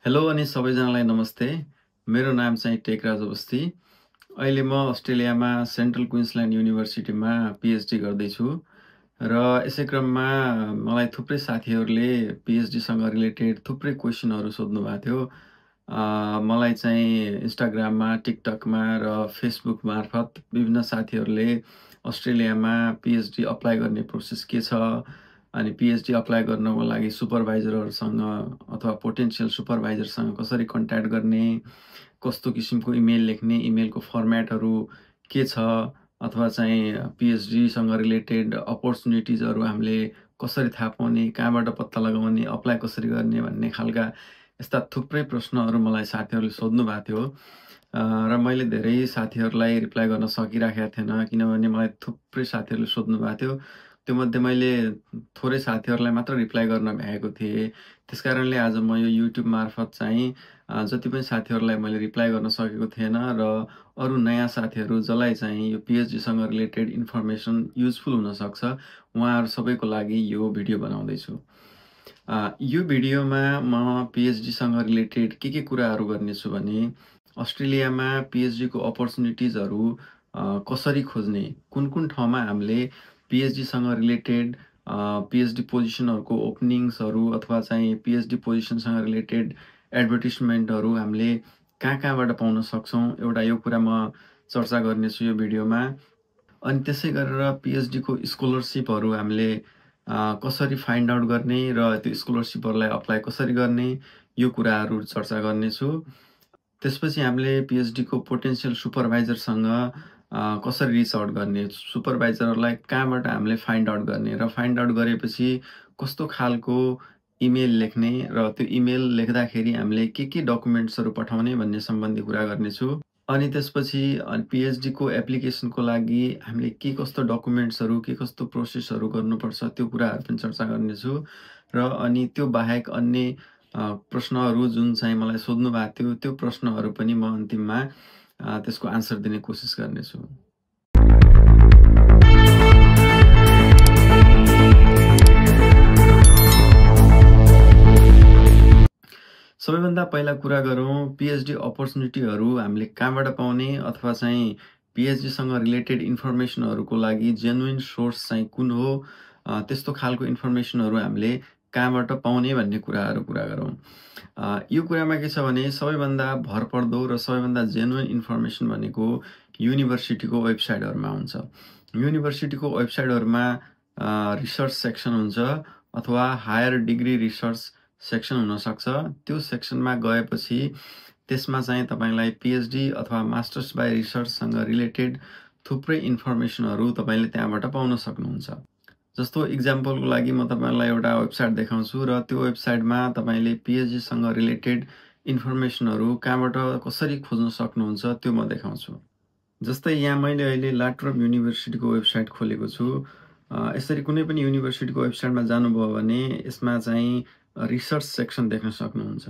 Hello अनि सबैजनालाई नमस्ते। मेरो नाम चाहिँ टेकराज अवस्थी। अहिले म अस्ट्रेलियामा सेन्ट्रल क्वीन्सल्यान्ड युनिभर्सिटीमा पीएचडी गर्दैछु र यसै क्रममा मलाई थुप्रै साथीहरूले पीएचडीसँग रिलेटेड थुप्रै क्वेसनहरू सोध्नु भएको थियो। मलाई चाहिँ इन्स्टाग्राममा, टिकटकमा र फेसबुक मार्फत विभिन्न साथीहरूले अस्ट्रेलियामा पीएचडी अप्लाई गर्ने प्रोसेस के छ, अनि पीएचडी अप्लाई गर्नको लागि सुपरभाइजरहरूसँग अथवा पोटेन्शियल सुपरभाइजरसँग कसरी कन्ट्याक्ट गर्ने, कस्तो किसिमको इमेल लेख्ने, इमेलको फर्म्याटहरू के छ, अथवा चाहिँ पीएचडीसँग रिलेटेड अपर्च्युनिटिजहरू हामीले कसरी थाहा पाउने, कहाँबाट पत्ता लगाउने, अप्लाई कसरी गर्ने भन्ने खालका यस्ता थुप्रै प्रश्नहरू मलाई साथीहरूले सोध्नु भएको थियो। र मैले धेरै साथीहरूलाई रिप्लाई गर्न सकिराखेको थिएन, किनभने मलाई थुप्रै साथीहरूले सोध्नु भएको थियो। त्योमध्ये मैले थोरै साथीहरूलाई मात्र रिप्लाई गर्न भ्याएको थिएँ। त्यसकारणले आज म यो युट्युब मार्फत चाहिँ जति पनि साथीहरूलाई मैले रिप्लाई गर्न सकेको थिएन र अरू नयाँ साथीहरू जसलाई चाहिँ यो पीएचडीसँग रिलेटेड इन्फर्मेसन युजफुल हुनसक्छ, उहाँहरू सबैको लागि यो भिडियो बनाउँदैछु। यो भिडियोमा म पीएचडीसँग रिलेटेड के कुराहरू गर्नेछु भने अस्ट्रेलियामा पीएचडीको अपर्च्युनिटिजहरू कसरी खोज्ने, कुन ठाउँमा हामीले पीएचडीसँग रिलेटेड पीएचडी पोजिसनहरूको ओपनिङ्सहरू अथवा चाहिँ पीएचडी पोजिसनसँग रिलेटेड एडभर्टिजमेन्टहरू हामीले कहाँबाट पाउन सक्छौँ, एउटा यो कुरा म चर्चा गर्नेछु यो भिडियोमा। अनि त्यसै गरेर पीएचडीको स्कलरसिपहरू हामीले कसरी फाइन्ड आउट गर्ने र त्यो स्कलरसिपहरूलाई अप्लाई कसरी गर्ने, यो कुराहरू चर्चा गर्नेछु। त्यसपछि हामीले पीएचडीको पोटेन्शियल सुपरभाइजरसँग कसरी रिच आउट गर्ने, सुपरभाइजरहरूलाई कहाँबाट हामीले फाइन्ड आउट गर्ने र फाइन्ड आउट गरेपछि कस्तो खालको इमेल लेख्ने र त्यो इमेल लेख्दाखेरि हामीले के डकुमेन्ट्सहरू पठाउने भन्ने सम्बन्धी कुरा गर्नेछु। अनि त्यसपछि पीएचडीको एप्लिकेसनको लागि हामीले के कस्तो डकुमेन्ट्सहरू, के कस्तो प्रोसेसहरू गर्नुपर्छ, त्यो कुराहरू पनि चर्चा गर्नेछु। र अनि त्यो बाहेक अन्य प्रश्नहरू जुन चाहिँ मलाई सोध्नु भएको थियो, त्यो प्रश्नहरू पनि म अन्तिममा त्यसको आन्सर दिने कोसिस गर्नेछु। सबैभन्दा पहिला कुरा गरौँ पीएचडी अपर्च्युनिटीहरू हामीले कहाँबाट पाउने अथवा चाहिँ पीएचडीसँग रिलेटेड इन्फर्मेसनहरूको लागि जेन्युइन सोर्स चाहिँ कुन हो, त्यस्तो खालको इन्फर्मेसनहरू हामीले कहाँबाट पाउने भन्ने कुरा गरौँ। यो कुरामा के छ भने सबैभन्दा भरपर्दो र सबैभन्दा जेन्युइन इन्फर्मेसन भनेको युनिभर्सिटीको वेबसाइटहरूमा हुन्छ। युनिभर्सिटीको वेबसाइटहरूमा रिसर्च सेक्सन हुन्छ अथवा हायर डिग्री रिसर्च सेक्सन हुनसक्छ। त्यो सेक्सनमा गएपछि त्यसमा चाहिँ तपाईलाई पीएचडी अथवा मास्टर्स बाई रिसर्चसँग रिलेटेड थुप्रै इन्फर्मेसनहरू तपाईले त्यहाँबाट पाउन सक्नुहुन्छ। जस्तो इक्जाम्पलको लागि म तपाईलाई एउटा वेबसाइट देखाउँछु र त्यो वेबसाइटमा तपाईले पीएचडीसँग रिलेटेड इन्फर्मेसनहरू कहाँबाट कसरी खोज्न सक्नुहुन्छ त्यो म देखाउँछु। जस्तै यहाँ मैले अहिले लाट्रम युनिभर्सिटीको वेबसाइट खोलेको छु। यसरी कुनै पनि युनिभर्सिटीको वेबसाइटमा जानुभयो भने यसमा चाहिँ रिसर्च सेक्सन देख्न सक्नुहुन्छ।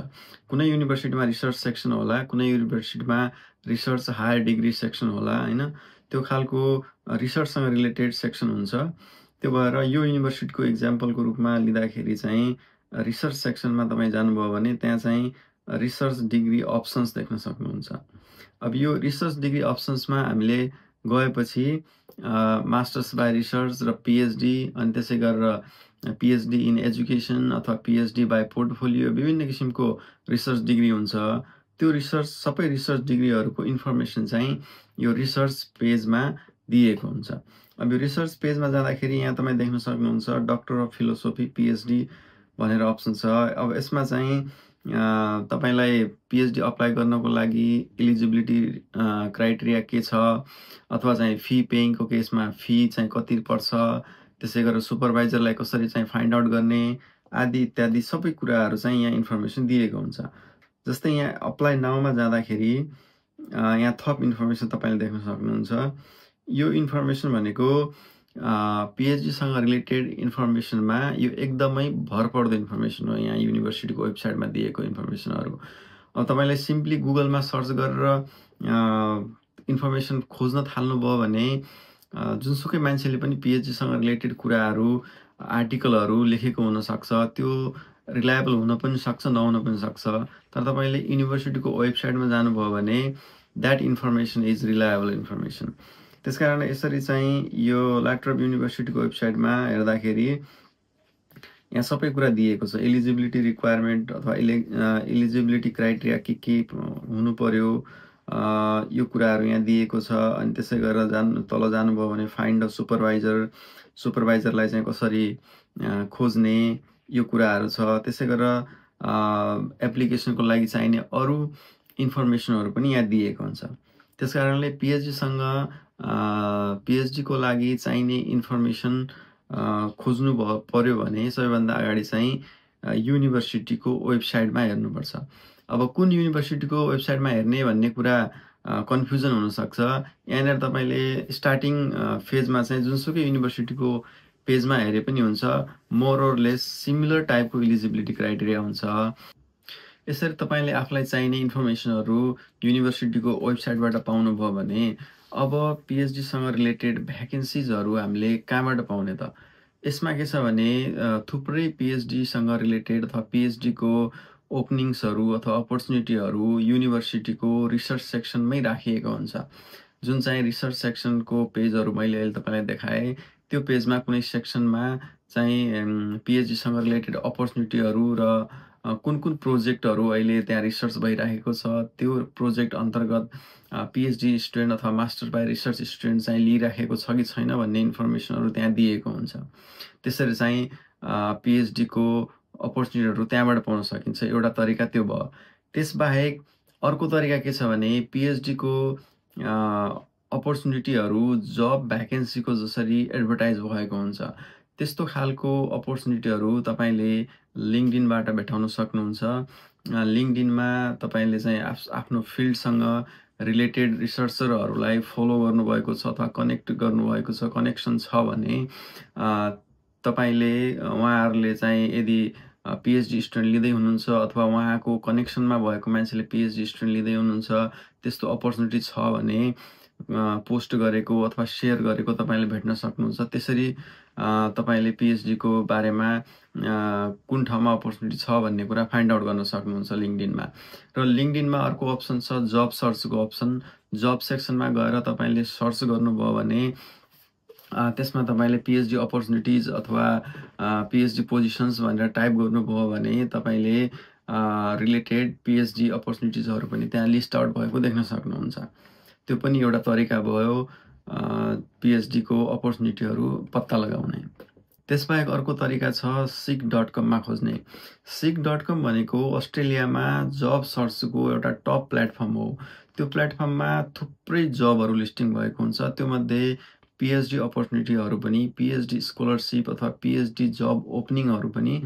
कुनै युनिभर्सिटीमा रिसर्च सेक्सन होला, कुनै युनिभर्सिटीमा रिसर्च हायर डिग्री सेक्सन होला, हैन? त्यो खालको रिसर्चसँग रिलेटेड सेक्सन हुन्छ। त्यो भएर यो युनिभर्सिटीको इक्जाम्पलको रूपमा लिँदाखेरि चाहिँ रिसर्च सेक्सनमा तपाईँ जानुभयो भने त्यहाँ चाहिँ रिसर्च डिग्री अप्सन्स देख्न सक्नुहुन्छ। अब यो रिसर्च डिग्री अप्सन्समा हामीले गएपछि मास्टर्स बाई रिसर्च र पीएचडी अनि त्यसै गरेर पीएचडी इन एजुकेसन अथवा पीएचडी बाई पोर्टफोलियो विभिन्न किसिमको रिसर्च डिग्री हुन्छ। त्यो रिसर्च सबै रिसर्च डिग्रीहरूको इन्फर्मेसन चाहिँ यो रिसर्च पेजमा दिएको हुन्छ। अब यो रिसर्च पेजमा जाँदाखेरि यहाँ तपाईँ देख्न सक्नुहुन्छ डक्टर अफ फिलोसोफी पीएचडी भनेर अप्सन छ। अब यसमा चाहिँ तपाईलाई पीएचडी अप्लाई गर्नको लागि एलिजिबिलिटी क्राइटेरिया के छ अथवा चाहिँ फी पेइङको केसमा फी चाहिँ कति पर्छ, त्यसै गरेर सुपरभाइजरलाई कसरी चाहिँ फाइन्ड आउट गर्ने आदि इत्यादि सबै कुराहरू चाहिँ यहाँ इन्फर्मेसन दिएको हुन्छ। जस्तै यहाँ अप्लाई नाउमा जाँदाखेरि यहाँ थप इन्फर्मेसन तपाईले देख्न सक्नुहुन्छ। यो इन्फर्मेसन भनेको पीएचडीसँग रिलेटेड इन्फर्मेसनमा यो एकदमै भरपर्दो इन्फर्मेसन हो। यहाँ युनिभर्सिटीको वेबसाइटमा दिएको इन्फर्मेसनहरू अब तपाईलाई सिम्पली गुगलमा सर्च गरेर इन्फर्मेसन खोज्न थाल्नुभयो भने जुनसुकै मान्छेले पनि पीएचडीसँग रिलेटेड कुराहरू आर्टिकलहरू लेखेको हुनसक्छ। त्यो रिलायबल हुन पनि सक्छ, नहुन पनि सक्छ। तर तपाईँले युनिभर्सिटीको वेबसाइटमा जानुभयो भने that information is reliable information. त्यसकारण यसरी चाहिँ यो ल्याट्रप युनिभर्सिटीको वेबसाइटमा हेर्दाखेरि यहाँ सबै कुरा दिएको छ। एलिजिबिलिटी रिक्वायरमेन्ट अथवा एलिजिबिलिटी क्राइटेरिया के हुनु पर्यो, यो कुराहरू यहाँ दिएको छ। अनि त्यसै गरेर तल जानुभयो भने फाइन्ड अ सुपरभाइजरलाई चाहिँ कसरी खोज्ने, यो कुराहरू छ। त्यसै गरेर एप्लिकेसनको लागि चाहिने अरू इन्फर्मेसनहरू पनि यहाँ दिएको हुन्छ। त्यस कारणले पिएचडीसँग पिएचडीको लागि चाहिने इन्फर्मेसन खोज्नु पर्यो भने सबैभन्दा अगाडि चाहिँ युनिभर्सिटीको वेबसाइटमा हेर्नुपर्छ। अब कुन युनिभर्सिटीको वेबसाइटमा हेर्ने भन्ने कुरा कन्फ्युजन हुनसक्छ। यहाँनिर तपाईँले स्टार्टिङ फेजमा चाहिँ जुनसुकै युनिभर्सिटीको पेजमा हेरे पनि हुन्छ, मोर ओर लेस सिमिलर टाइपको इलिजिबिलिटी क्राइटेरिया हुन्छ। यसरी तपाईँले आफूलाई चाहिने इन्फर्मेसनहरू युनिभर्सिटीको वेबसाइटबाट पाउनुभयो भने अब पिएचडीसँग रिलेटेड भ्याकेन्सिजहरू हामीले कहाँबाट पाउने त? यसमा के छ भने थुप्रै पिएचडीसँग रिलेटेड अथवा पिएचडीको ओपनिङ्सहरू अथवा अपर्च्युनिटीहरू युनिभर्सिटीको रिसर्च सेक्सनमै राखिएको हुन्छ। जुन चाहिँ रिसर्च सेक्सनको पेजहरू मैले अहिले तपाईँलाई देखाएँ, त्यो पेजमा कुनै सेक्सनमा चाहिँ पिएचडीसँग रिलेटेड अपर्च्युनिटीहरू र कुन प्रोजेक्टहरू अहिले त्यहाँ रिसर्च भइरहेको छ, त्यो प्रोजेक्ट अन्तर्गत पिएचडी स्टुडेन्ट अथवा मास्टर बाई रिसर्च स्टुडेन्ट चाहिँ लिइराखेको छ कि छैन भन्ने इन्फर्मेसनहरू त्यहाँ दिएको हुन्छ। त्यसरी चाहिँ पिएचडीको अपर्च्युनिटीहरू त्यहाँबाट पाउन सकिन्छ। एउटा तरिका त्यो भयो। त्यसबाहेक अर्को तरिका के छ भने पिएचडीको अपर्च्युनिटीहरू जब भ्याकेन्सीको जसरी एडभर्टाइज भएको हुन्छ त्यस्तो खालको अपर्च्युनिटीहरू तपाईँले लिङ्कडिनबाट भेटाउन सक्नुहुन्छ। लिङ्कडिनमा तपाईँले चाहिँ आफ्नो फिल्डसँग रिलेटेड रिसर्चरहरूलाई फलो गर्नुभएको छ अथवा कनेक्ट गर्नुभएको छ, कनेक्सन छ भने तपाईँले उहाँहरूले चाहिँ यदि पिएचडी स्टुडेन्ट लिँदै हुनुहुन्छ अथवा उहाँको कनेक्सनमा भएको मान्छेले पिएचडी स्टुडेन्ट लिँदै हुनुहुन्छ, त्यस्तो अपर्च्युनिटी छ भने पोस्ट गरेको अथवा सेयर गरेको तपाईँले भेट्न सक्नुहुन्छ। त्यसरी तपाईँले पिएचडीको बारेमा कुन ठाउँमा अपर्च्युनिटी छ भन्ने कुरा फाइन्ड आउट गर्न सक्नुहुन्छ लिङ्कडिनमा। र लिङ्कडिनमा अर्को अप्सन छ जब सर्चको अप्सन। जब सेक्सनमा गएर तपाईँले सर्च गर्नुभयो भने त्यसमा तपाईँले पिएचडी अपर्च्युनिटिज अथवा पिएचडी पोजिसन्स भनेर टाइप गर्नुभयो भने तपाईँले रिलेटेड पिएचडी अपर्च्युनिटिजहरू पनि त्यहाँ लिस्ट आउट भएको देख्न सक्नुहुन्छ। त्यो पनि एउटा तरिका भयो पिएचडीको अपर्च्युनिटीहरू पत्ता लगाउने। त्यसबाहेक अर्को तरिका छ सिक.com खोज्ने। सिक.com भनेको अस्ट्रेलियामा जब सर्चको एउटा टप प्लेटफर्म हो। त्यो प्लेटफर्ममा थुप्रै जबहरू लिस्टिङ भएको हुन्छ। त्यो मध्ये पिएचडी अपर्च्युनिटीहरू पनि, पिएचडी स्कलरसिप अथवा पिएचडी जब ओपनिङहरू पनि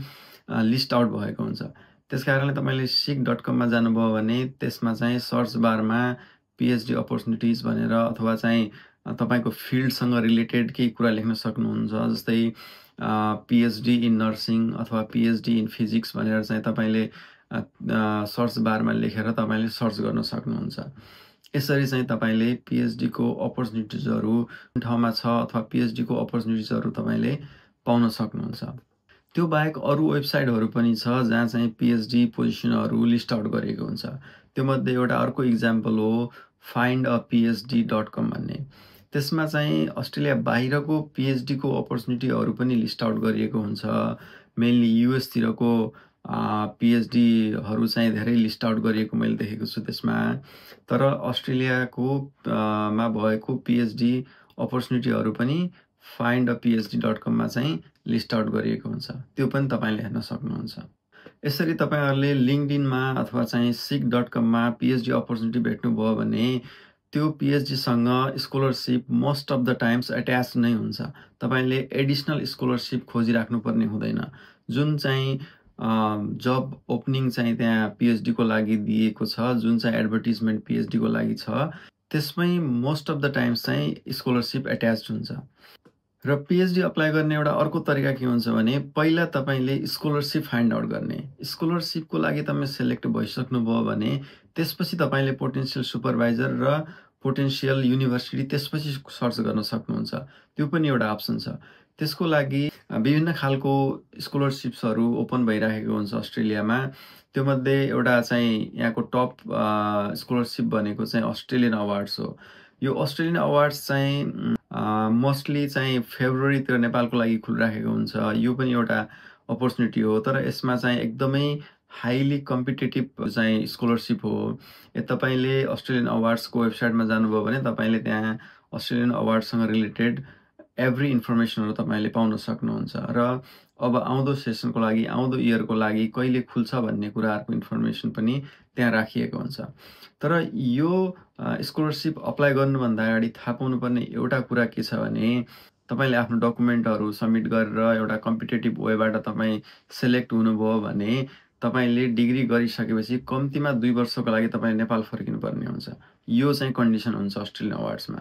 लिस्ट आउट भएको हुन्छ। त्यस कारणले तपाईँले सिक.com जानुभयो भने त्यसमा चाहिँ सर्च बारमा पिएचडी अपर्च्युनिटिज भनेर अथवा चाहिँ तपाईँको फिल्डसँग रिलेटेड केही कुरा लेख्न सक्नुहुन्छ। जस्तै पिएचडी इन नर्सिङ अथवा पिएचडी इन फिजिक्स भनेर चाहिँ तपाईँले सर्च बारमा लेखेर तपाईँले सर्च गर्न सक्नुहुन्छ। यसरी चाहिँ तपाईँले पिएचडीको अपर्च्युनिटिजहरू ठाउँमा छ अथवा पिएचडीको अपर्च्युनिटिजहरू तपाईँले पाउन सक्नुहुन्छ। त्यो बाहेक अरू वेबसाइटहरू पनि छ जहाँ चाहिँ पिएचडी पोजिसनहरू लिस्ट आउट गरिएको हुन्छ। त्यो मध्ये एउटा अर्को इक्जाम्पल हो findapphd.com भन्ने। त्यसमा चाहिँ अस्ट्रेलिया बाहिरको पिएचडीको अपर्च्युनिटीहरू पनि लिस्ट आउट गरिएको हुन्छ। मेनली युएसतिरको पिएचडीहरू चाहिँ धेरै लिस्ट आउट गरिएको मैले देखेको छु त्यसमा। तर अस्ट्रेलियाको मा भएको पिएचडी अपर्च्युनिटीहरू पनि findapphd.com चाहिँ लिस्ट आउट गरिएको हुन्छ। त्यो पनि तपाईँले हेर्न सक्नुहुन्छ। यसरी तपाईँहरूले लिङ्कडिनमा अथवा चाहिँ सिक.com पिएचडी अपर्च्युनिटी भेट्नुभयो भने त्यो पिएचडीसँग scholarship most of the times attach नै हुन्छ। तपाईँले एडिसनल स्कलरसिप खोजिराख्नुपर्ने हुँदैन। जुन चाहिँ जब ओपनिङ चाहिँ त्यहाँ पिएचडीको लागि दिएको छ, जुन चाहिँ एडभर्टिजमेन्ट पिएचडीको लागि छ, त्यसमै मोस्ट अफ द टाइम्स चाहिँ स्कलरसिप एट्याच हुन्छ। र पिएचडी अप्लाई गर्ने एउटा अर्को तरिका के हुन्छ भने पहिला तपाईँले स्कलरसिप फाइन्ड आउट गर्ने। स्कलरसिपको लागि तपाईँ सेलेक्ट भइसक्नुभयो भने त्यसपछि तपाईँले पोटेन्सियल सुपरभाइजर र पोटेन्सियल युनिभर्सिटी त्यसपछि सर्च गर्न सक्नुहुन्छ। त्यो पनि एउटा अप्सन छ। त्यसको लागि विभिन्न खालको स्कलरसिप्सहरू ओपन भइराखेको हुन्छ अस्ट्रेलियामा। त्योमध्ये एउटा चाहिँ यहाँको टप स्कलरसिप भनेको चाहिँ अस्ट्रेलियन अवार्ड्स हो। यो अस्ट्रेलियन अवार्ड्स चाहिँ मोस्टली चाहिँ फेब्रुअरीतिर नेपालको लागि खुलिराखेको हुन्छ। यो पनि एउटा अपर्च्युनिटी हो, तर यसमा चाहिँ एकदमै हाइली कम्पिटेटिभ चाहिँ स्कलरसिप हो। तपाईँले अस्ट्रेलियन अवार्ड्सको वेबसाइटमा जानुभयो भने तपाईँले त्यहाँ अस्ट्रेलियन अवार्डसँग रिलेटेड एभ्री इन्फर्मेसनहरू तपाईँले पाउन सक्नुहुन्छ र अब आउँदो सेसनको लागि, आउँदो इयरको लागि कहिले खुल्छ भन्ने कुराहरूको इन्फर्मेसन पनि त्यहाँ राखिएको हुन्छ। तर यो स्कलरसिप अप्लाई गर्नुभन्दा अगाडि थाहा पाउनुपर्ने एउटा कुरा के छ भने तपाईँले आफ्नो डकुमेन्टहरू सब्मिट गरेर एउटा कम्पिटेटिभ वेबाट तपाईँ सेलेक्ट हुनुभयो भने तपाईँले डिग्री गरिसकेपछि कम्तीमा 2 वर्षको लागि तपाईँ नेपाल फर्किनुपर्ने हुन्छ। यो चाहिँ कन्डिसन हुन्छ अस्ट्रेलियन अवार्ड्समा।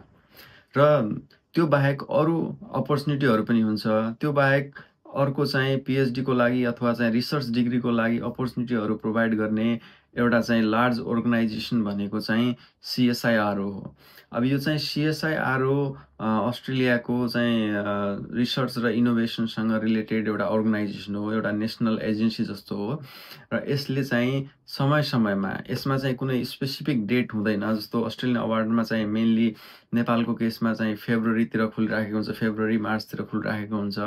र त्यो बाहेक अरू अपर्च्युनिटीहरू पनि हुन्छ। त्यो बाहेक अर्को चाहिँ पिएचडीको लागि अथवा चाहिँ रिसर्च डिग्रीको लागि अपर्च्युनिटीहरू प्रोभाइड गर्ने एउटा चाहिँ लार्ज अर्गनाइजेसन भनेको चाहिँ सिएसआइआरओ हो। अब यो चाहिँ सिएसआइआरओ अस्ट्रेलियाको चाहिँ रिसर्च र इनोभेसनसँग रिलेटेड एउटा अर्गनाइजेसन हो, एउटा नेसनल एजेन्सी जस्तो हो। र यसले चाहिँ समय समयमा यसमा चाहिँ कुनै स्पेसिफिक डेट हुँदैन। जस्तो अस्ट्रेलियन अवार्डमा चाहिँ मेनली नेपालको केसमा चाहिँ फेब्रुअरीतिर खुलिराखेको हुन्छ, फेब्रुअरी मार्चतिर खुलिराखेको हुन्छ।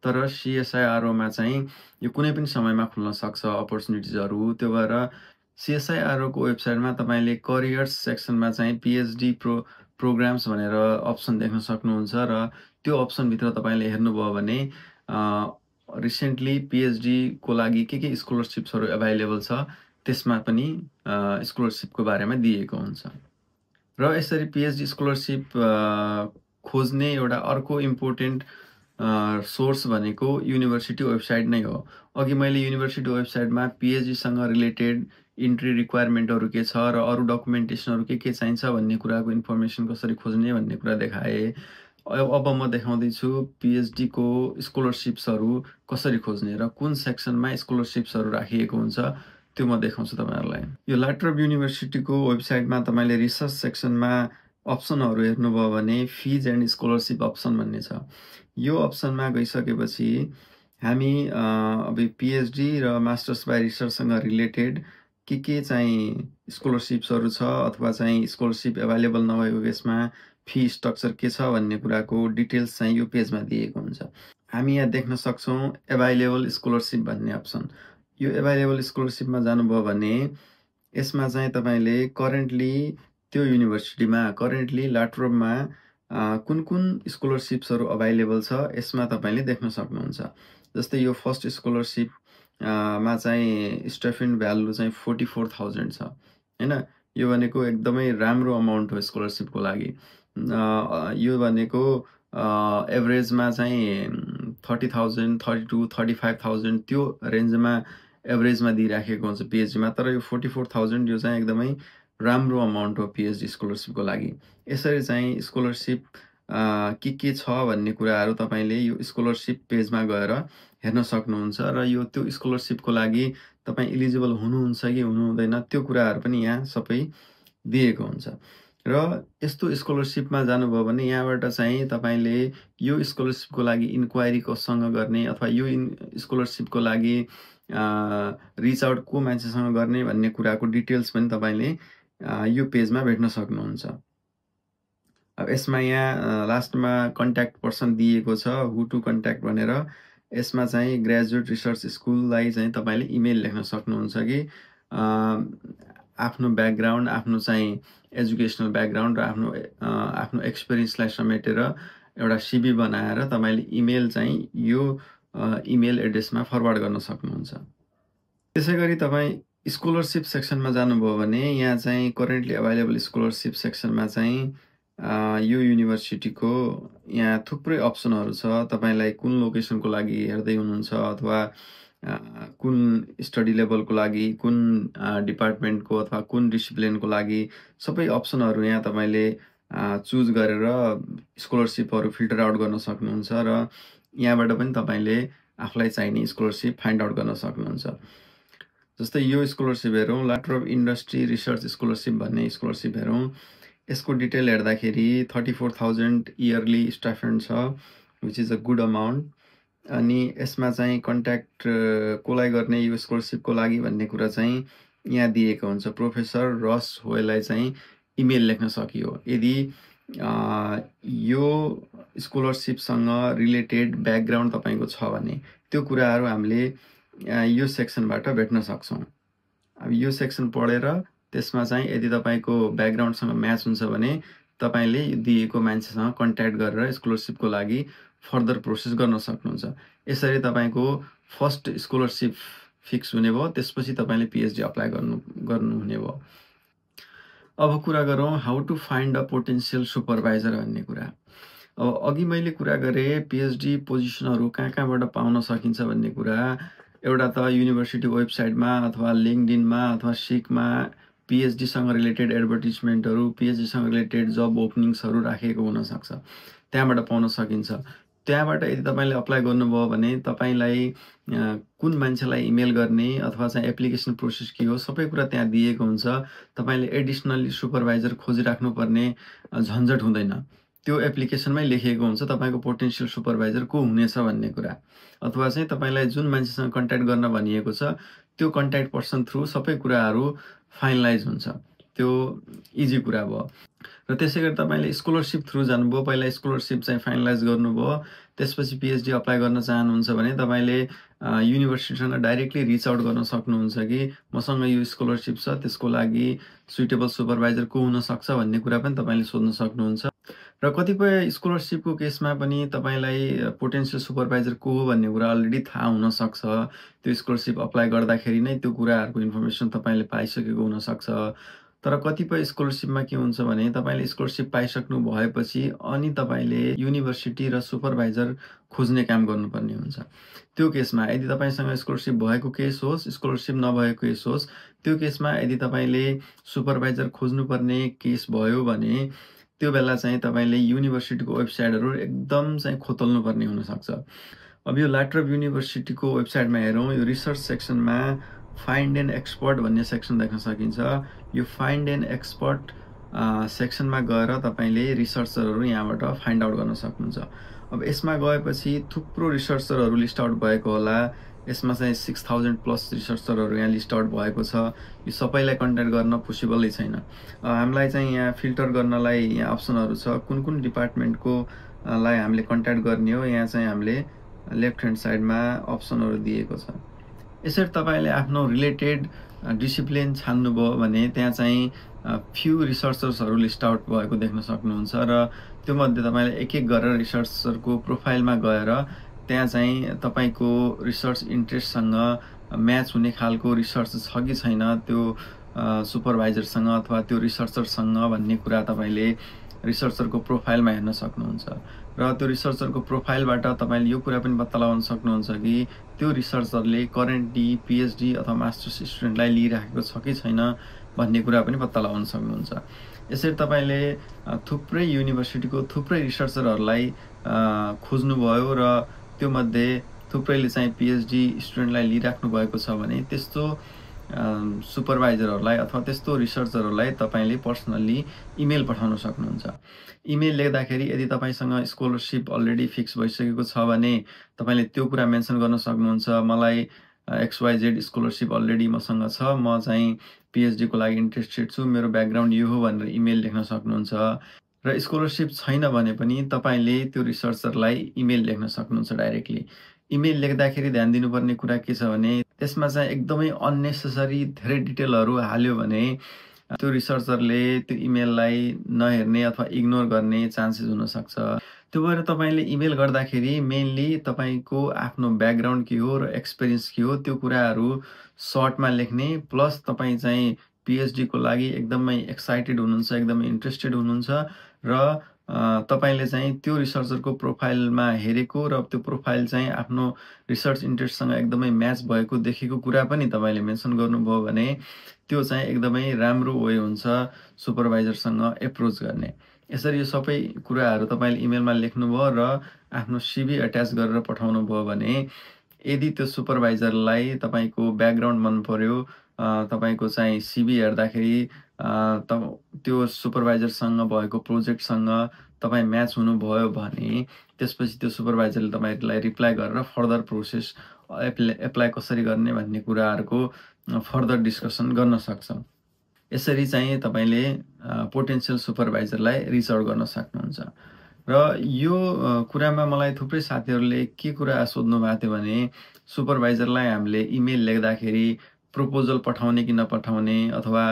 तर सिएसआइआरओमा चाहिँ यो कुनै पनि समयमा खुल्न सक्छ अपर्च्युनिटिजहरू। त्यो भएर सिएसआइआरओको वेबसाइटमा तपाईँले करियर्स सेक्सनमा चाहिँ पिएचडी प्रोग्राम्स भनेर अप्सन देख्न सक्नुहुन्छ र त्यो अप्सनभित्र तपाईँले हेर्नुभयो भने रिसेन्टली पिएचडीको लागि के स्कलरसिप्सहरू एभाइलेबल छ त्यसमा पनि स्कलरसिपको बारेमा दिएको हुन्छ। र यसरी पिएचडी स्कलरसिप खोज्ने एउटा अर्को इम्पोर्टेन्ट सोर्स भनेको युनिभर्सिटी वेबसाइट नै हो। अघि मैले युनिभर्सिटी वेबसाइटमा पिएचडीसँग रिलेटेड इन्ट्री रिक्वायरमेन्टहरू के छ र अरू डकुमेन्टेसनहरू के चाहिन्छ भन्ने कुराको इन्फर्मेसन कसरी खोज्ने भन्ने कुरा देखाएँ। अब म देखाउँदैछु पिएचडीको स्कलरसिप्सहरू कसरी खोज्ने र कुन सेक्सनमा स्कलरसिप्सहरू राखिएको हुन्छ त्यो म देखाउँछु तपाईँहरूलाई। यो लाट्रब युनिभर्सिटीको वेबसाइटमा तपाईँले रिसर्च सेक्सनमा अप्सनहरू हेर्नुभयो भने फिज एन्ड स्कलरसिप अप्सन भन्ने छ। यो अप्सनमा गइसकेपछि हामी अब पिएचडी र मास्टर्स बाई रिसर्चसँग रिलेटेड के चाहिँ स्कलरसिप्सहरू छ अथवा चाहिँ स्कलरसिप एभाइलेबल नभएको केसमा फी स्ट्रक्चर के छ भन्ने कुराको डिटेल्स चाहिँ यो पेजमा दिएको हुन्छ। हामी यहाँ देख्न सक्छौँ एभाइलेबल स्कलरसिप भन्ने अप्सन। यो एभाइलेबल स्कलरसिपमा जानुभयो भने यसमा चाहिँ तपाईँले करेन्टली त्यो युनिभर्सिटीमा करेन्टली लाट्रबमा कुन स्कलरसिप्सहरू अभाइलेबल छ यसमा तपाईँले देख्न सक्नुहुन्छ। जस्तै यो फर्स्ट स्कलरसिप मा चाहिँ स्टाइपेन्ड भ्यालु चाहिँ 44,000 छ हैन। यो भनेको एकदमै राम्रो अमाउन्ट हो स्कलरसिपको लागि। यो भनेको एभरेजमा चाहिँ 30,000, 32, 35,000 त्यो रेन्जमा एभरेजमा दिइराखेको हुन्छ पिएचडीमा। तर यो 44,000 यो चाहिँ एकदमै राम्रो अमाउन्ट हो पिएचडी स्कलरसिपको लागि। यसरी चाहिँ स्कलरसिप के छ भन्ने कुराहरू तपाईँले यो स्कलरसिप पेजमा गएर हेर्न सक्नुहुन्छ र यो त्यो स्कलरसिपको लागि तपाईँ इलिजिबल हुनुहुन्छ कि हुनुहुँदैन त्यो कुराहरू पनि यहाँ सबै दिएको हुन्छ। र यस्तो स्कलरसिपमा जानुभयो भने यहाँबाट चाहिँ तपाईँले यो स्कलरसिपको लागि इन्क्वायरी कोसँग गर्ने अथवा यो स्कलरसिपको लागि रिच आउट को मान्छेसँग गर्ने भन्ने कुराको डिटेल्स पनि तपाईँले यो पेजमा भेट्न सक्नुहुन्छ। अब यसमा यहाँ लास्टमा कन्ट्याक्ट पर्सन दिएको छ, हु टु कन्ट्याक्ट भनेर। यसमा चाहिँ ग्रेजुएट रिसर्च स्कुललाई चाहिँ तपाईँले इमेल लेख्न सक्नुहुन्छ कि आफ्नो ब्याकग्राउन्ड, आफ्नो चाहिँ एजुकेसनल ब्याकग्राउन्ड र आफ्नो एक्सपिरियन्सलाई समेटेर एउटा सिभी बनाएर तपाईँले इमेल चाहिँ यो इमेल एड्रेसमा फरवर्ड गर्न सक्नुहुन्छ। त्यसै गरी तपाईँ स्कलरसिप सेक्सनमा जानुभयो भने यहाँ चाहिँ करेन्टली अभाइलेबल स्कलरसिप सेक्सनमा चाहिँ यो युनिभर्सिटीको यहाँ थुप्रै अप्सनहरू छ। तपाईँलाई कुन लोकेसनको लागि हेर्दै हुनुहुन्छ अथवा कुन स्टडी लेभलको लागि, कुन डिपार्टमेन्टको अथवा कुन डिसिप्लिनको लागि सबै अप्सनहरू यहाँ तपाईँले चुज गरेर स्कलरसिपहरू फिल्टर आउट गर्न सक्नुहुन्छ र यहाँबाट पनि तपाईँले आफूलाई चाहिने स्कलरसिप फाइन्ड आउट गर्न सक्नुहुन्छ। जस्तै यो स्कलरसिप हेरौँ, लाट्रब इन्डस्ट्री रिसर्च स्कलरसिप भन्ने स्कलरसिप हेरौँ। यसको डिटेल हेर्दाखेरि 34,000 इयरली स्टाइपेन्ड छ which is a good amount. अनि यसमा चाहिँ कन्ट्याक्ट कोलाई गर्ने यो स्कलरसिपको लागि भन्ने कुरा चाहिँ यहाँ दिएको हुन्छ। प्रोफेसर रस होयलाई चाहिँ इमेल लेख्न सकियो। यदि यो स्कलरसिपसँग रिलेटेड ब्याकग्राउन्ड तपाईँको छ भने त्यो कुराहरू हामीले यो सेक्सनबाट भेट्न सक्छौँ। अब यो सेक्सन पढेर त्यसमा चाहिँ यदि तपाईँको ब्याकग्राउन्डसँग म्याच हुन्छ भने तपाईँले दिएको मान्छेसँग कन्ट्याक्ट गरेर स्कलरसिपको लागि फर्दर प्रोसेस गर्न सक्नुहुन्छ। यसरी तपाईँको फर्स्ट स्कलरसिप फिक्स हुने भयो। त्यसपछि तपाईँले पिएचडी अप्लाई गर्नुहुने भयो। अब कुरा गरौँ how to find a potential supervisor भन्ने कुरा। अब अघि मैले कुरा गरेँ पिएचडी पोजिसनहरू कहाँबाट पाउन सकिन्छ भन्ने कुरा। एउटा त युनिभर्सिटी वेबसाइटमा अथवा लिङ्कडिनमा अथवा सिकमा पिएचडीसँग रिलेटेड एडभर्टिजमेन्टहरू, पिएचडीसँग रिलेटेड जब ओपनिङ्सहरू राखेको हुनसक्छ, त्यहाँबाट पाउन सकिन्छ। त्यहाँबाट यदि तपाईँले अप्लाई गर्नुभयो भने तपाईँलाई कुन मान्छेलाई इमेल गर्ने अथवा चाहिँ एप्लिकेसन प्रोसेस के हो सबै कुरा त्यहाँ दिएको हुन्छ। तपाईँले एडिसनल्ली सुपरभाइजर खोजिराख्नुपर्ने झन्झट हुँदैन। त्यो एप्लिकेसनमै लेखिएको हुन्छ तपाईँको पोटेन्सियल सुपरभाइजर को हुनेछ भन्ने कुरा। अथवा चाहिँ तपाईँलाई जुन मान्छेसँग कन्ट्याक्ट गर्न भनिएको छ त्यो कन्ट्याक्ट पर्सन थ्रु सबै कुराहरू फाइनलाइज हुन्छ। त्यो इजी कुरा भयो। र त्यसै गरी तपाईँले स्कलरसिप थ्रु जानुभयो, पहिला स्कलरसिप चाहिँ फाइनलाइज गर्नुभयो, त्यसपछि पिएचडी अप्लाई गर्न चाहनुहुन्छ भने तपाईँले युनिभर्सिटीसँग डाइरेक्टली रिच आउट गर्न सक्नुहुन्छ कि मसँग यो स्कलरसिप छ, त्यसको लागि सुइटेबल सुपरभाइजर को हुनसक्छ भन्ने कुरा पनि तपाईँले सोध्न सक्नुहुन्छ। र कतिपय स्कलरसिपको केसमा पनि तपाईँलाई पोटेन्सियल सुपरभाइजर को हो भन्ने कुरा अलरेडी थाहा हुनसक्छ। त्यो स्कलरसिप अप्लाई गर्दाखेरि नै त्यो कुराहरूको इन्फर्मेसन तपाईँले पाइसकेको हुनसक्छ। तर कतिपय स्कलरसिपमा के हुन्छ भने तपाईँले स्कलरसिप पाइसक्नु भएपछि अनि तपाईँले युनिभर्सिटी र सुपरभाइजर खोज्ने काम गर्नुपर्ने हुन्छ। त्यो केसमा यदि तपाईँसँग स्कलरसिप भएको केस होस्, स्कलरसिप नभएको केस होस्, त्यो केसमा यदि तपाईँले सुपरभाइजर खोज्नुपर्ने केस भयो भने त्यो बेला चाहिँ तपाईँले युनिभर्सिटीको वेबसाइटहरू एकदम चाहिँ खोतल्नुपर्ने हुनसक्छ। अब यो ल्याट्रब युनिभर्सिटीको वेबसाइटमा हेरौँ, यो रिसर्च सेक्सनमा फाइन्ड एन एक्सपर्ट भन्ने सेक्सन देख्न सकिन्छ। यो फाइन्ड एन एक्सपर्ट सेक्सनमा गएर तपाईँले रिसर्चरहरू यहाँबाट फाइन्ड आउट गर्न सक्नुहुन्छ। अब यसमा गएपछि थुप्रो रिसर्चरहरू लिस्ट आउट भएको होला। यसमा चाहिँ 6000 प्लस रिसर्चरहरू यहाँ लिस्ट आउट भएको छ। यो सबैलाई कन्ट्याक्ट गर्न पोसिबलै छैन। हामीलाई चाहिँ यहाँ फिल्टर गर्नलाई यहाँ अप्सनहरू छ, कुन कुन डिपार्टमेन्टको लाई हामीले कन्ट्याक्ट गर्ने हो। यहाँ चाहिँ हामीले लेफ्ट ह्यान्ड साइडमा अप्सनहरू दिएको छ। यसरी तपाईँले आफ्नो रिलेटेड डिसिप्लिन छान्नुभयो भने त्यहाँ चाहिँ फ्यु रिसर्चर्सहरू लिस्ट आउट भएको देख्न सक्नुहुन्छ। र त्योमध्ये तपाईँले एक एक गरेर रिसर्चरको प्रोफाइलमा गएर त्यहाँ चाहिँ तपाईँको रिसर्च इन्ट्रेस्टसँग म्याच हुने खालको रिसर्च छ कि छैन त्यो सुपरभाइजरसँग अथवा त्यो रिसर्चरसँग भन्ने कुरा तपाईँले रिसर्चरको प्रोफाइलमा हेर्न सक्नुहुन्छ। र त्यो रिसर्चरको प्रोफाइलबाट तपाईँले यो कुरा पनि पत्ता लगाउन सक्नुहुन्छ कि त्यो रिसर्चरले करेन्टली पिएचडी अथवा मास्टर्स स्टुडेन्टलाई लिइराखेको छ कि छैन भन्ने कुरा पनि पत्ता लगाउन सक्नुहुन्छ। यसरी तपाईँले थुप्रै युनिभर्सिटीको थुप्रै रिसर्चरहरूलाई खोज्नुभयो र त्यो मध्ये थुप्रैले चाहिँ पिएचडी स्टुडेन्टलाई लिइराख्नु भएको छ भने त्यस्तो सुपरभाइजरहरूलाई अथवा त्यस्तो रिसर्चरहरूलाई तपाईँले पर्सनल्ली इमेल पठाउन सक्नुहुन्छ। इमेल लेख्दाखेरि यदि तपाईँसँग स्कलरसिप अलरेडी फिक्स भइसकेको छ भने तपाईँले त्यो कुरा मेन्सन गर्न सक्नुहुन्छ, मलाई XYZ स्कलरसिप अलरेडी मसँग छ, म चाहिँ पिएचडीको लागि इन्ट्रेस्टेड छु, मेरो ब्याकग्राउन्ड यो हो भनेर इमेल लेख्न सक्नुहुन्छ। र स्कलरसिप छैन भने पनि तपाईँले त्यो रिसर्चरलाई इमेल लेख्न सक्नुहुन्छ डाइरेक्टली। इमेल लेख्दाखेरि ध्यान दिनुपर्ने कुरा के छ भने त्यसमा चाहिँ एकदमै अन्नेसेसरी धेरै डिटेलहरू हाल्यो भने त्यो रिसर्चरले त्यो इमेललाई नहेर्ने अथवा इग्नोर गर्ने चान्सेस हुनसक्छ। त्यो भएर तपाईँले इमेल गर्दाखेरि मेनली तपाईँको आफ्नो ब्याकग्राउन्ड के हो र एक्सपिरियन्स के हो त्यो कुराहरू सर्टमा लेख्ने, प्लस तपाईँ चाहिँ पिएचडीको लागि एकदमै एक्साइटेड हुनुहुन्छ, एकदमै इन्ट्रेस्टेड हुनुहुन्छ र तपाईँले चाहिँ त्यो रिसर्चरको प्रोफाइलमा हेरेको र त्यो प्रोफाइल चाहिँ आफ्नो रिसर्च इन्ट्रेस्टसँग एकदमै म्याच भएको देखेको कुरा पनि तपाईँले मेन्सन गर्नुभयो भने त्यो चाहिँ एकदमै राम्रो वे हुन्छ सुपरभाइजरसँग एप्रोच गर्ने। यसरी यो सबै कुराहरू तपाईँले इमेलमा लेख्नुभयो र आफ्नो सिभी एट्याच गरेर पठाउनु भयो भने यदि त्यो सुपरभाइजरलाई तपाईँको ब्याकग्राउन्ड मन पर्यो, तपाईँको चाहिँ सिभी हेर्दाखेरि त्यो सुपरभाइजरसँग भएको प्रोजेक्टसँग तपाईँ म्याच हुनुभयो भने त्यसपछि त्यो सुपरभाइजरले तपाईँलाई रिप्लाई गरेर फर्दर प्रोसेस एप्लाई कसरी गर्ने भन्ने कुराहरूको फर्दर डिस्कसन गर्न सक्छ। यसरी चाहिँ तपाईँले पोटेन्सियल सुपरभाइजरलाई रिच आउट गर्न सक्नुहुन्छ। र यो कुरामा मलाई थुप्रै साथीहरूले के कुरा सोध्नु भएको थियो भने सुपरभाइजरलाई हामीले इमेल लेख्दाखेरि प्रपोजल पठाउने कि नपठाउने अथवा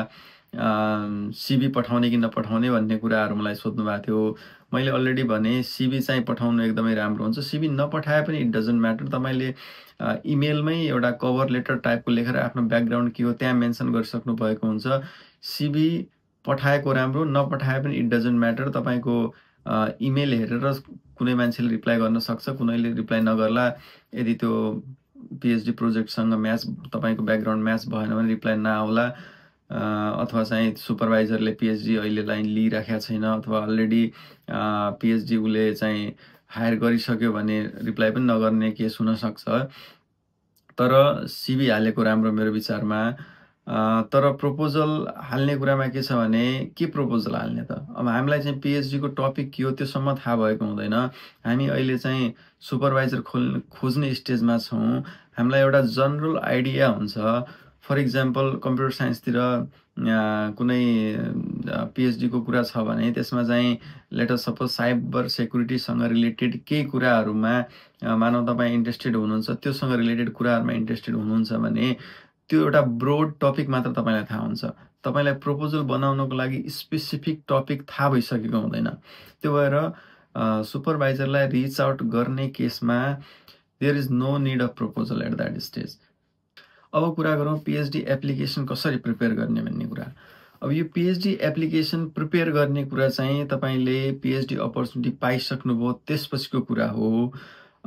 सिबी पठाउने कि नपठाउने भन्ने कुराहरू मलाई सोध्नु भएको थियो। मैले अलरेडी भने सिबी चाहिँ पठाउनु एकदमै राम्रो हुन्छ। सिबी नपठाए पनि इट डजन्ट म्याटर। तपाईँले इमेलमै एउटा कभर लेटर टाइपको लेखेर आफ्नो ब्याकग्राउन्ड के हो त्यहाँ मेन्सन गरिसक्नु भएको हुन्छ। सिबी पठाएको राम्रो, नपठाए पनि इट डजन्ट म्याटर। तपाईँको इमेल हेरेर कुनै मान्छेले रिप्लाई गर्न सक्छ, कुनैले रिप्लाई नगर्ला। यदि त्यो पिएचडी प्रोजेक्टसँग म्याच तपाईँको ब्याकग्राउन्ड म्याच भएन भने रिप्लाई नआउला, अथवा चाहिँ सुपरभाइजरले पिएचडी अहिलेलाई लिइराखेको छैन अथवा अलरेडी पिएचडी उसले चाहिँ हायर गरिसक्यो भने रिप्लाई पनि नगर्ने केस हुनसक्छ। तर सिबी हालेको राम्रो मेरो विचारमा। तर प्रपोजल हाल्ने कुरामा के छ भने के प्रपोजल हाल्ने त? अब हामीलाई चाहिँ पिएचडीको टपिक के हो त्योसम्म थाहा भएको हुँदैन। हामी अहिले चाहिँ सुपरभाइजर खोज्ने स्टेजमा छौँ। हामीलाई एउटा जनरल आइडिया हुन्छ। फर इक्जाम्पल कम्प्युटर साइन्सतिर कुनै पिएचडीको कुरा छ भने त्यसमा चाहिँ लेट अस सपोज साइबर सेक्युरिटीसँग रिलेटेड केही कुराहरूमा मानव तपाईँ इन्ट्रेस्टेड हुनुहुन्छ, त्योसँग रिलेटेड कुराहरूमा इन्ट्रेस्टेड हुनुहुन्छ भने त्यो एउटा ब्रोड टपिक मात्र तपाईँलाई थाहा हुन्छ। तपाईँलाई प्रपोजल बनाउनको लागि स्पेसिफिक टपिक थाहा भइसकेको हुँदैन। त्यो भएर सुपरभाइजरलाई रिच आउट गर्ने केसमा there is no need of proposal at that stage. अब कुरा गरौँ पिएचडी एप्लिकेसन कसरी प्रिपेयर गर्ने भन्ने कुरा। अब यो पिएचडी एप्लिकेसन प्रिपेयर गर्ने कुरा चाहिँ तपाईँले पिएचडी अपर्च्युनिटी पाइसक्नुभयो त्यसपछिको कुरा हो।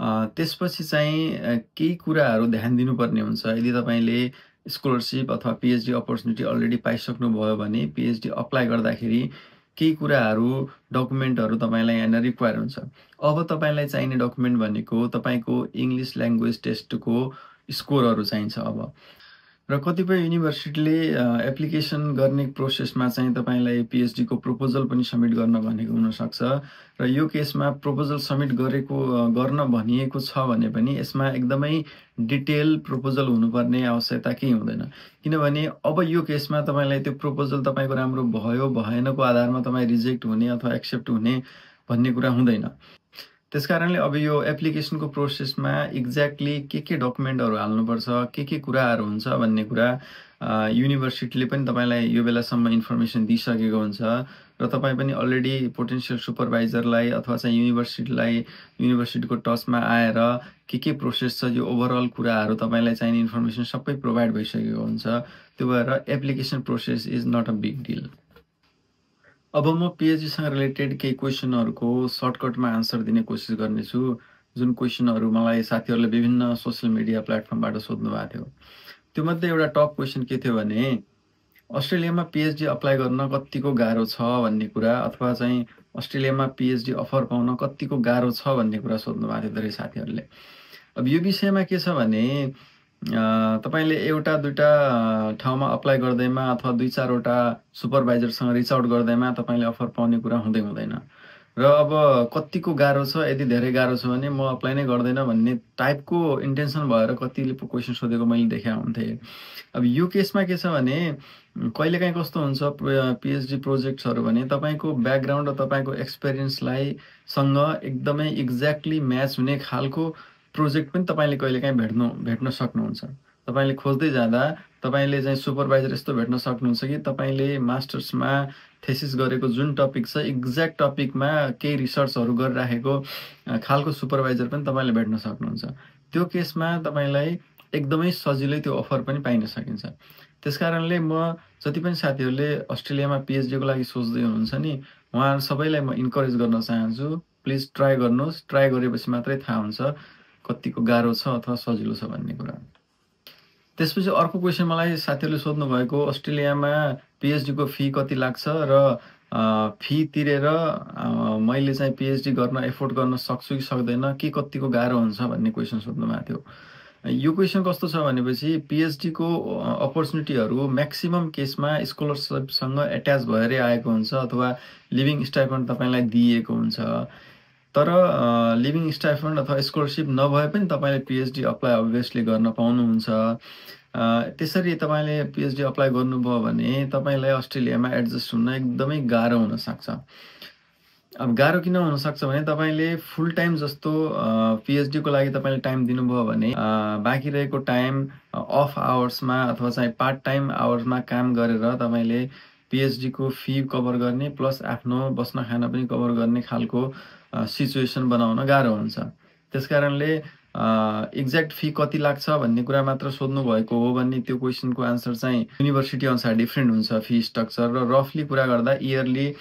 त्यसपछि चाहिँ केही कुराहरू ध्यान दिनुपर्ने हुन्छ। यदि तपाईँले स्कलरसिप अथवा पिएचडी अपर्च्युनिटी अलरेडी पाइसक्नुभयो भने पिएचडी अप्लाई गर्दाखेरि केही कुराहरू डकुमेन्टहरू तपाईँलाई यहाँ रिक्वायर हुन्छ। अब तपाईँलाई चाहिने डकुमेन्ट भनेको तपाईँको इङ्ग्लिस ल्याङ्ग्वेज टेस्टको स्कोरहरू चाहिन्छ। अब र कतिपय युनिभर्सिटीले एप्लिकेसन गर्ने प्रोसेसमा चाहिँ तपाईँलाई पिएचडीको प्रपोजल पनि सब्मिट गर्न भनेको हुनसक्छ। र यो केसमा प्रपोजल सब्मिट गर्न भनिएको छ भने पनि यसमा एकदमै डिटेल प्रपोजल हुनुपर्ने आवश्यकता केही हुँदैन। किनभने अब यो केसमा तपाईँलाई त्यो प्रपोजल तपाईँको राम्रो भयो भएनको आधारमा तपाईँ रिजेक्ट हुने अथवा एक्सेप्ट हुने भन्ने कुरा हुँदैन। त्यसकारणले अब यो एप्लिकेसनको प्रोसेसमा एक्ज्याक्टली के डकुमेन्टहरू हाल्नुपर्छ, के कुराहरू हुन्छ भन्ने कुरा युनिभर्सिटीले पनि तपाईँलाई यो बेलासम्म इन्फर्मेसन दिइसकेको हुन्छ। र तपाईँ पनि अलरेडी पोटेन्सियल सुपरभाइजरलाई अथवा चाहिँ युनिभर्सिटीको टचमा आएर के प्रोसेस छ यो ओभरअल कुराहरू तपाईँलाई चाहिने इन्फर्मेसन सबै प्रोभाइड भइसकेको हुन्छ। त्यो भएर application process is not a big deal. अब म पिएचडीसँग रिलेटेड केही क्वेसनहरूको सर्टकटमा आन्सर दिने कोसिस गर्नेछु, जुन क्वेसनहरू मलाई साथीहरूले विभिन्न सोसियल मिडिया प्लेटफर्मबाट सोध्नु भएको थियो। त्योमध्ये एउटा टप क्वेसन के थियो भने अस्ट्रेलियामा पिएचडी अप्लाई गर्न कतिको गाह्रो छ भन्ने कुरा, अथवा चाहिँ अस्ट्रेलियामा पिएचडी अफर पाउन कतिको गाह्रो छ भन्ने कुरा सोध्नु भएको थियो धेरै साथीहरूले। अब यो विषयमा के छ भने तपाईँले एउटा दुईटा ठाउँमा अप्लाई गर्दैमा अथवा दुई चारवटा सुपरभाइजरसँग रिच आउट गर्दैमा तपाईँले अफर पाउने कुरा हुँदैन। र अब कतिको गाह्रो छ, यदि धेरै गाह्रो छ भने म अप्लाई नै गर्दैन भन्ने टाइपको इन्टेन्सन भएर कतिले क्वेसन सोधेको मैले देखेको हुन्थेँ। अब यो केसमा के छ भने कहिलेकाहीँ कस्तो हुन्छ पिएचडी प्रोजेक्ट्सहरू भने तपाईँको ब्याकग्राउन्ड र तपाईँको एक्सपिरियन्सलाई सँग एकदमै एक्ज्याक्टली म्याच हुने खालको प्रोजेक्ट पनि तपाईँले कहिलेकाहीँ भेट्न सक्नुहुन्छ। तपाईँले खोज्दै जाँदा तपाईँले चाहिँ सुपरभाइजर यस्तो भेट्न सक्नुहुन्छ कि तपाईँले मास्टर्समा थेसिस गरेको जुन टपिक छ एक्ज्याक्ट टपिकमा केही रिसर्चहरू गरिराखेको खालको सुपरभाइजर पनि तपाईँले भेट्न सक्नुहुन्छ। त्यो केसमा तपाईँलाई एकदमै सजिलै त्यो अफर पनि पाइन सकिन्छ। त्यसकारणले म जति पनि साथीहरूले अस्ट्रेलियामा पिएचडीको लागि सोच्दै हुनुहुन्छ नि, उहाँहरू सबैलाई म इन्करेज गर्न चाहन्छु, प्लिज ट्राई गर्नुहोस्। ट्राई गरेपछि मात्रै थाहा हुन्छ कतिको गाह्रो छ अथवा सजिलो छ भन्ने कुरा। त्यसपछि अर्को क्वेसन मलाई साथीहरूले सोध्नु भएको अस्ट्रेलियामा पिएचडीको फी कति लाग्छ र फी तिरेर मैले चाहिँ पिएचडी गर्न एफोर्ड गर्न सक्छु कि सक्दैन, के कतिको गाह्रो हुन्छ भन्ने क्वेसन सोध्नु भएको थियो। यो क्वेसन कस्तो छ भनेपछि PhD को अपर्च्युनिटीहरू म्याक्सिमम केसमा स्कलरसिपसँग एट्याच भएरै आएको हुन्छ अथवा लिभिङ स्टाइपेन्ड तपाईँलाई दिइएको हुन्छ। तर लिभिङ स्टाइपेन्ड अथवा स्कलरसिप नभए पनि तपाईँले PhD अप्लाई अभियसली गर्न पाउनुहुन्छ। त्यसरी तपाईँले PhD अप्लाई गर्नुभयो भने तपाईँलाई अस्ट्रेलियामा एडजस्ट हुन एकदमै गाह्रो हुनसक्छ। अब गाह्रो किन हुनसक्छ भने तपाईँले फुल टाइम जस्तो PhD को लागि तपाईँले टाइम दिनुभयो भने बाँकी रहेको टाइम अफ आवर्समा अथवा चाहिँ पार्ट टाइम आवर्समा काम गरेर तपाईँले PhD को फी कभर गर्ने प्लस आफ्नो बस्न खान पनि कभर गर्ने खालको सिचुएसन बनाउन गाह्रो हुन्छ। त्यसकारणले एक्ज्याक्ट फी कति लाग्छ भन्ने कुरा मात्र सोध्नु भएको हो भने त्यो क्वेसनको आन्सर चाहिँ युनिभर्सिटी अनुसार डिफ्रेन्ट हुन्छ फी स्ट्रक्चर, र रफली कुरा गर्दा इयरली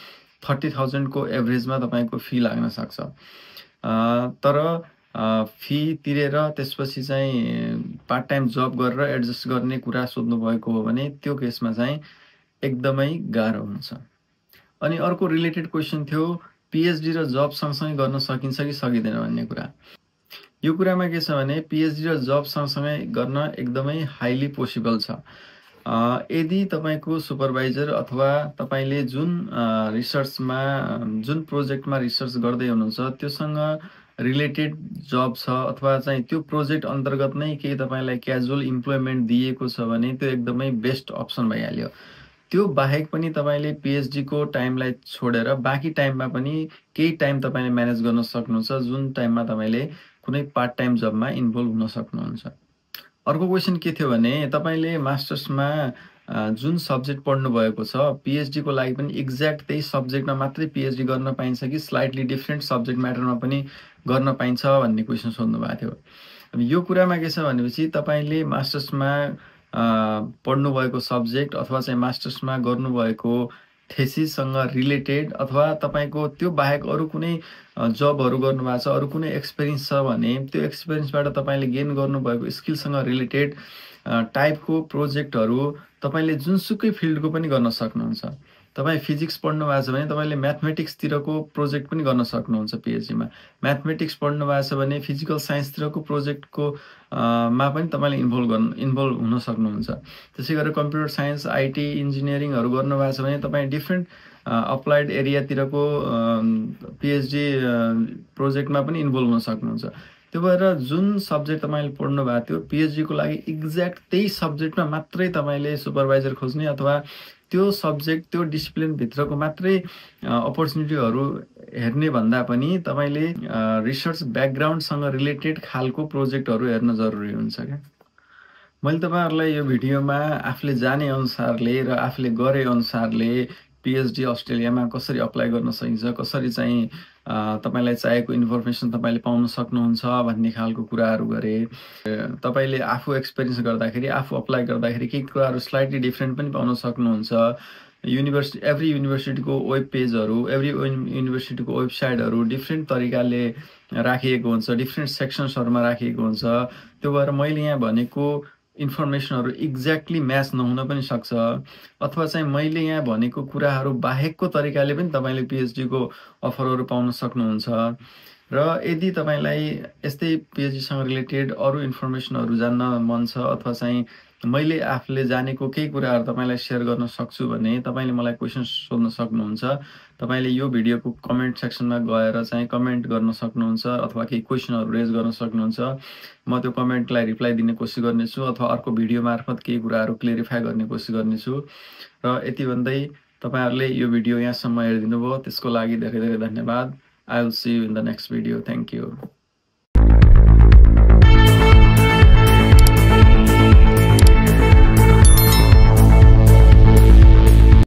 30,000 को एभरेजमा तपाईँको फी लाग्न सक्छ। तर फी तिरेर त्यसपछि चाहिँ पार्ट टाइम जब गरेर एडजस्ट गर्ने कुरा सोध्नु भएको हो भने त्यो केसमा चाहिँ एकदमै गाह्रो हुन्छ। अनि अर्को रिलेटेड क्वेसन थियो PhD र जब सँगसँगै गर्न सकिन्छ कि सकिँदैन भन्ने कुरा। यो कुरामा के छ भने PhD र जब सँगसँगै गर्न एकदमै हाइली पोसिबल छ। यदि तपाईँको सुपरभाइजर अथवा तपाईँले जुन रिसर्चमा जुन प्रोजेक्टमा रिसर्च गर्दै हुनुहुन्छ त्योसँग रिलेटेड जब छ अथवा चाहिँ त्यो प्रोजेक्ट अन्तर्गत नै केही तपाईँलाई क्याजुअल इम्प्लोइमेन्ट दिएको छ भने त्यो एकदमै बेस्ट अप्सन भइहाल्यो। त्यो बाहेक पनि तपाईँले PhD को टाइमलाई छोडेर बाँकी टाइममा पनि केही टाइम तपाईँले म्यानेज गर्न सक्नुहुन्छ जुन टाइममा तपाईँले कुनै पार्ट टाइम जबमा इन्भल्भ हुन सक्नुहुन्छ। अर्को क्वेसन के थियो भने तपाईँले मास्टर्समा जुन सब्जेक्ट पढ्नु भएको छ PhD को लागि पनि एक्ज्याक्ट त्यही सब्जेक्टमा मात्रै PhD गर्न पाइन्छ कि स्लाइटली डिफ्रेन्ट सब्जेक्ट म्याटरमा पनि गर्न पाइन्छ भन्ने क्वेसन सोध्नु भएको थियो। अब यो कुरामा के छ भनेपछि तपाईँले मास्टर्समा पढ्नुभएको सब्जेक्ट अथवा चाहिँ मास्टर्समा गर्नुभएको थेसिससँग रिलेटेड अथवा तपाईँको त्यो बाहेक अरू कुनै जबहरू गर्नुभएको छ, अरू कुनै एक्सपिरियन्स छ भने त्यो एक्सपिरियन्सबाट तपाईँले गेन गर्नुभएको स्किलसँग रिलेटेड टाइपको प्रोजेक्टहरू तपाईँले जुनसुकै फिल्डको पनि गर्न सक्नुहुन्छ। तपाईँ फिजिक्स पढ्नु भएको छ भने तपाईँले म्याथमेटिक्सतिरको प्रोजेक्ट पनि गर्न सक्नुहुन्छ PhD मा। म्याथमेटिक्स पढ्नु भएको छ भने फिजिकल साइन्सतिरको प्रोजेक्टको मा पनि तपाईँले इन्भल्भ हुन सक्नुहुन्छ। त्यसै गरेर कम्प्युटर साइन्स, IT, इन्जिनियरिङहरू गर्नुभएको छ भने तपाईँ डिफ्रेन्ट अप्लाइड एरियातिरको PhD प्रोजेक्टमा पनि इन्भल्भ हुन सक्नुहुन्छ। त्यो भएर जुन सब्जेक्ट तपाईँले पढ्नु भएको थियो PhD को लागि एक्ज्याक्ट त्यही सब्जेक्टमा मात्रै तपाईँले सुपरभाइजर खोज्ने अथवा त्यो सब्जेक्ट त्यो डिसिप्लिनभित्रको मात्रै अपर्च्युनिटीहरू हेर्ने भन्दा पनि तपाईँले रिसर्च ब्याकग्राउन्डसँग रिलेटेड खालको प्रोजेक्टहरू हेर्न जरुरी हुन्छ क्या। मैले तपाईँहरूलाई यो भिडियोमा आफूले जाने अनुसारले र आफूले गरे अनुसारले PhD अस्ट्रेलियामा कसरी अप्लाई गर्न सकिन्छ, कसरी चाहिँ तपाईँलाई चाहिएको इन्फर्मेसन तपाईँले पाउन सक्नुहुन्छ भन्ने खालको कुराहरू गरे। तपाईँले आफू एक्सपिरियन्स गर्दाखेरि आफू अप्लाई गर्दाखेरि केही कुराहरू स्लाइटली डिफ्रेन्ट पनि पाउन सक्नुहुन्छ। एभ्री युनिभर्सिटीको वेब पेजहरू, एभ्री युनिभर्सिटीको वेबसाइटहरू डिफ्रेन्ट तरिकाले राखिएको हुन्छ, डिफ्रेन्ट सेक्सन्सहरूमा राखिएको हुन्छ। त्यो भएर मैले यहाँ भनेको इन्फर्मेसनहरू एक्ज्याक्टली म्याच नहुन पनि सक्छ अथवा चाहिँ मैले यहाँ भनेको कुराहरू बाहेकको तरिकाले पनि तपाईँले PhD को अफरहरू पाउन सक्नुहुन्छ। र यदि तपाईँलाई यस्तै PhD सँग रिलेटेड अरू इन्फर्मेसनहरू जान्न मन छ अथवा चाहिँ मैले आफूले जानेको केही कुराहरू तपाईँलाई सेयर गर्न सक्छु भने तपाईँले मलाई क्वेसन सोध्न सक्नुहुन्छ। तपाईँले यो भिडियोको कमेन्ट सेक्सनमा गएर चाहिँ कमेन्ट गर्न सक्नुहुन्छ अथवा केही क्वेसनहरू रेज गर्न सक्नुहुन्छ। म त्यो कमेन्टलाई रिप्लाई दिने कोसिस गर्नेछु अथवा अर्को भिडियो मार्फत केही कुराहरू क्लियरिफाई गर्ने कोसिस गर्नेछु। र यति भन्दै तपाईँहरूले यो भिडियो यहाँसम्म हेरिदिनु भयो त्यसको लागि धेरै धेरै धन्यवाद। I will see you in the next video. Thank you.